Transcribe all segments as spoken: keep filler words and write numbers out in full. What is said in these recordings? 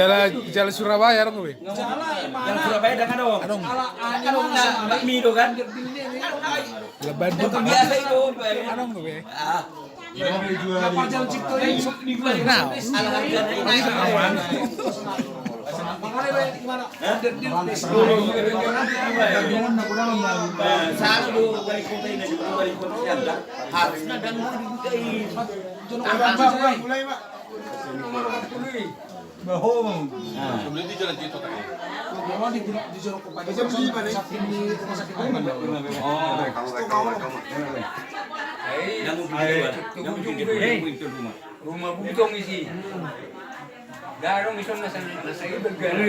Jala, jala Surabaya dong be. Jala Surabaya dong, adong. Adong. Adong na bakmi do kan. Jala Bandung. Biasa itu. Adong do be. Ah. Nah, Rumah Butong isi. Garong ison na sana, na saya bergana.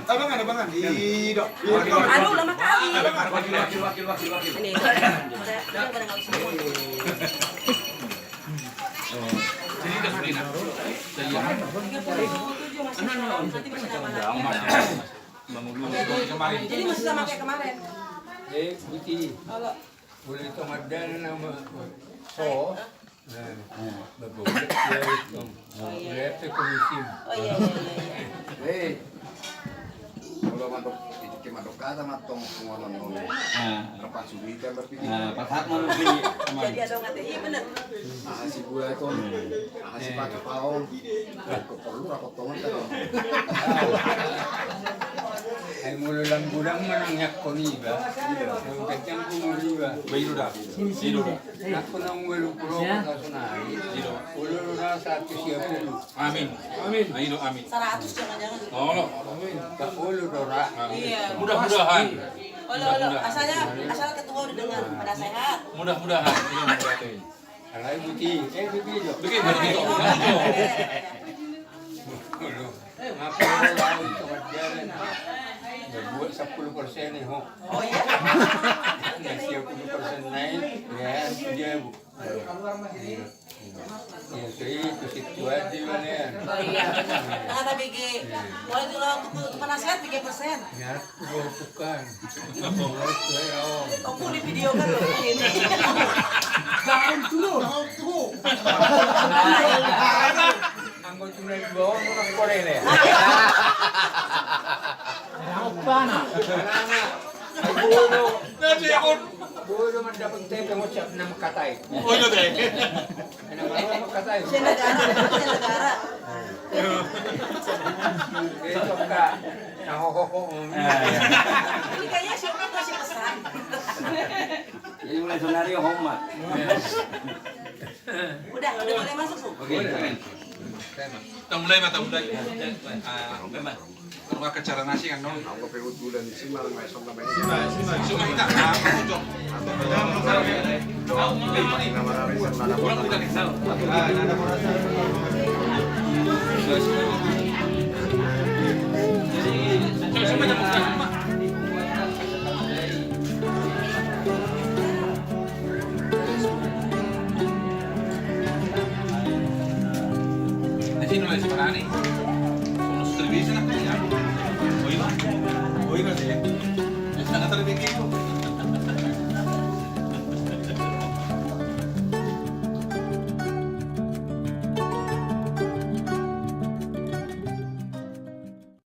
Abangan, abangan. Anu, lama kali. Wakil, wakil, wakil, wakil, wakil. Ini. Dia pada nggak usah. Jadi masih sama kayak kemarin. Eh, Guti. Kalau boleh itu madana nama so. Nah, bagus. Ya, itu. Oh, iya. Lihat ke musim. Oh, iya, iya, iya, iya. Eh, kalau mandok, itu ke mandok kata matong pengonon nono. Nah. Rapat sulit kan berpikir. Nah, pas hak manusia. Jadi ada nggak? Iya, benar. Ah, si gua itu. Ah, si pakai paong. Kok perlu rapat tongan kan? Ai molo lam gudang manang nyakkon iba. Lam kacang ku molo iba. Baik, udah. Ini udah. Aku nang ualu pulo kota sunari. Olo do ra saratus sia pulu. Amin. Amin. Ayo, amin. Saratus jangan-jangan. Olo. Amin. Olo do ra. Amin. Iya. Mudah-mudahan. Olo, olo. Asalnya, asal ketua udah dengar, pada sehat. Mudah-mudahan. Mudah-mudahan. Alai Guti, eh, Guti, jo. Bikin, bikin, bikin. Olo. Ngapa lo lau itu madana? Ya, buat sepuluh persen nih, ho. Oh, iya. Ya, sepuluh persen naik, ya, dia, Bu. Iya, itu, itu, situ aja, Bang, ya. Oh, iya. Nah, tapi G, mulai dulu untuk, untuk penasehat, tiga persen. Ya, gua bukan. Mulai itu ya, Om. Kau pun di video kan, loh, ini. Jangan dulu. Anggo cuma dua, orang Korea ini. Apa, nah? Bodo. Bodo, mendapatkan T P ngucap nama katai. Oh, iya, deh. Nama katai. Saya negara, saya negara. Besok, Kak. Nah, ho, ho, ho. Ini kayaknya siapa kasih pesan? Jadi mulai sonari, Homa. Udah, udah boleh masuk, Bu? Oke, amin. Kita mulai, Pak, kita mulai. Ah, memang. Kalau nggak acara nasi kan, no? Aku pengen bulan di sini, malah nggak sama main. Sima, sima, sima kita. Ah, cocok.